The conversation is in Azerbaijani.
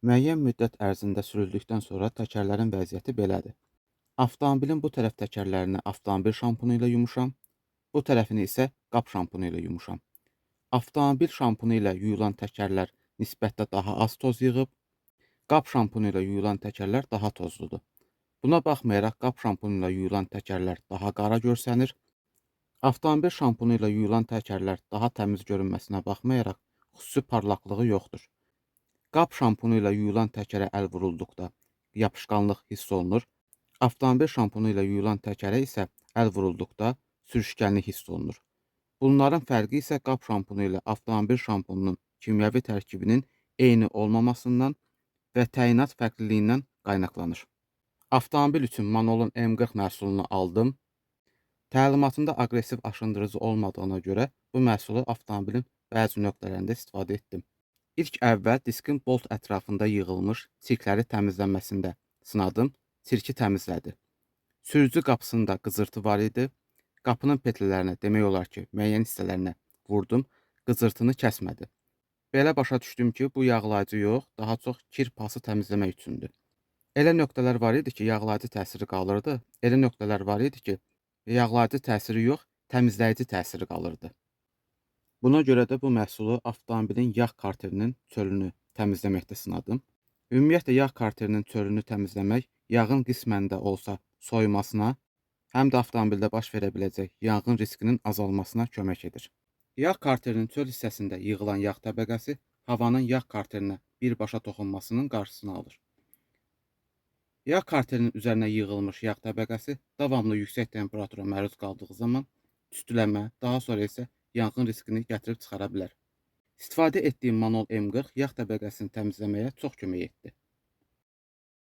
Müəyyən müddət ərzində sürüldükdən sonra təkərlərin vəziyyəti belədir. Avtomobilin bu tərəf təkərlərini avtomobil şampunu ilə yumuşam, bu tərəfini isə qap şampunu ilə yumuşam. Avtomobil şampunu ilə yuyulan təkərlər nisbətdə daha az toz yığıb, qap şampunu ilə yuyulan təkərlər daha tozludur. Buna baxmayaraq qap şampunu ilə yuyulan təkərlər daha qara görsənir. Avtomobil şampunu ilə yuyulan təkərlər daha təmiz görünməsinə baxmayaraq xüsusi parlaqlığı yoxdur. Qap şampunu ilə yuyulan təkərə əl vurulduqda yapışqanlıq hiss olunur. Avtomobil şampunu ilə yuyulan təkərə isə əl vurulduqda sürüşkənlik hiss olunur. Bunların fərqi isə qap şampunu ilə avtomobil şampununun kimyəvi tərkibinin eyni olmamasından və təyinat fərqliliyindən qaynaqlanır. Avtomobil üçün Manolun M40 məhsulunu aldım. Təlimatında aqressiv aşındırıcı olmadığına görə bu məhsulu avtomobilin bəzi nöqtələrində istifadə etdim. İlk əvvəl diskin bolt ətrafında yığılmış çirkləri təmizlənməsində sınadım, çirki təmizlədi. Sürücü qapısında qızırtı var idi. Qapının petlələrinə, demək olar ki, müəyyən hissələrinə vurdum, qızırtını kəsmədi. Belə başa düşdüm ki, bu yağlayıcı yox, daha çox kir pası təmizləmək üçündür. Elə nöqtələr var idi ki, yağlayıcı təsiri qalırdı. Elə nöqtələr var idi ki, yağlayıcı təsiri yox, təmizləyici təsiri qalırdı. Buna görə də bu məhsulu avtomobilin yağ karterinin çölünü təmizləməkdə sınadım. Ümumiyyətlə, yağ karterinin çölünü təmizləmək yağın qismən də olsa soyumasına, həm də avtomobildə baş verə biləcək yanğın riskinin azalmasına kömək edir. Yağ karterinin çöl hissəsində yığılan yağ təbəqəsi havanın yağ karterinə birbaşa toxunmasının qarşısını alır. Yağ karterinin üzərinə yığılmış yağ təbəqəsi davamlı yüksək temperatura məruz qaldığı zaman tüstülənmə, daha sonra isə yanğın riskini gətirib çıxara bilər. İstifadə etdiyim Manol M40 yağ təbəqəsini təmizləməyə çox kömək etdi.